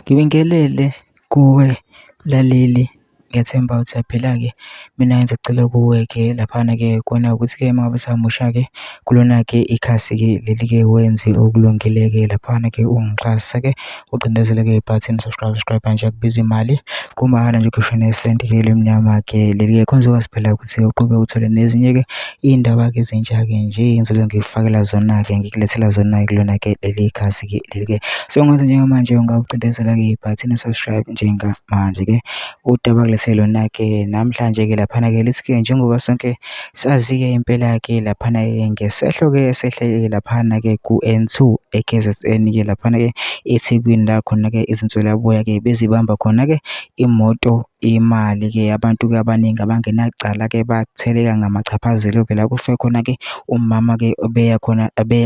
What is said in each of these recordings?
Ngibingelele kuwe mlaleli, ngiyethemba ukuthi uyaphila-ke. Mina ngizocela kuwe-ke laphana-ke kona ukuthi-ke uma ngabe usamusha-ke kulona-ke ikhasi-ke leli-ke wenze okulungile-ke laphana-ke ungixhasa-ke ucindezele-ke ibhathini subscribe nje akubiza imali kumahhala nje ukhishwa nesenti-ke elimnyama-ke leli-ke khona uzokwazi phela ukuthi uqhube uthole nezinye-ke iy'ndaba-ke ezintsha-ke nje engizobe ngikufakela zona-ke ngikulethela zona-ke kulona-ke leli khasi-ke leli-ke. So ngenze njengamanje ungawucindezela-ke ibhathini subscribe njengamanje-ke udaba kulethele lona-ke namhlanje-ke laphana-ke lithi-ke njengoba sonke sazi-ke impela-ke laphana-ke ngesehlo-ke esehle laphana-ke ku-N2 e-KZN-ke laphana-ke eThekwini la khona-ke izinswelaboya-ke bezibamba khona-ke imoto imali-ke abantu-ke abaningi abangenacala-ke batheleka ngamachaphazelo-ke la kufe khona-ke umama-ke obeya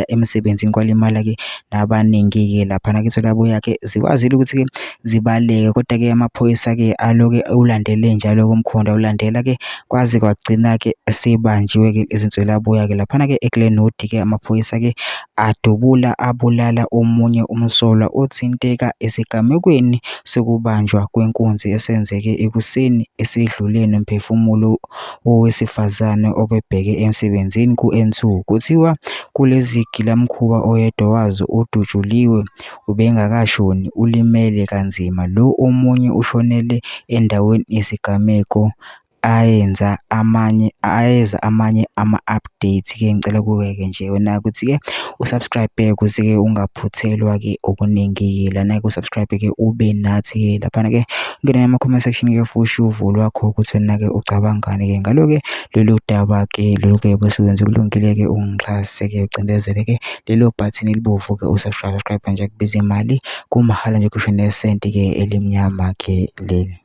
emsebenzini kwalimala-ke nabaningi-ke laphana-ke itholabuya-ke zikwazile ukuthi-ke zibaleke kodwa-ke amaphoyisa-ke aloke ulandele njalo kumkhonda ulandela-ke kwaze kwagcina-ke sebanjiwe-ke izinswelaboya-ke laphana-ke eGlenwood-ke amaphoyisa-ke adubula abulala omunye umsolwa othinteka esigamekweni sokubanjwa kwenkunzi esenzeke ekuseni esedlule nomphefumulo owesifazane obebheke emsebenzini ku-N2. Kuthiwa kulezi gilamkhuba oyedwa wazo udutshuliwe ubengakashoni ulimele kanzima, lo omunye ushonele endaweni yesigameko. Ayeza amanye ama-update-ke ngicela kuwe-ke nje wena ukuthi-ke usubscribe-ke ukuze-ke ungaphuthelwa-ke okuningi-ke lana-ke usubscribe-ke ube nathi-ke laphana-ke ungene ama-comment section-ke futhi uvo lwakho ukuthi wena-ke ucabangani-ke ngalo-ke lolu daba-ke lolu-ke besuwenze kulungile-ke ungixhase-ke ucindezele-ke lelo bhathini elibovu-ke usubscribe nje akubiza imali kumahhala nje ukhishwa nesenti-ke elimnyama-ke leli.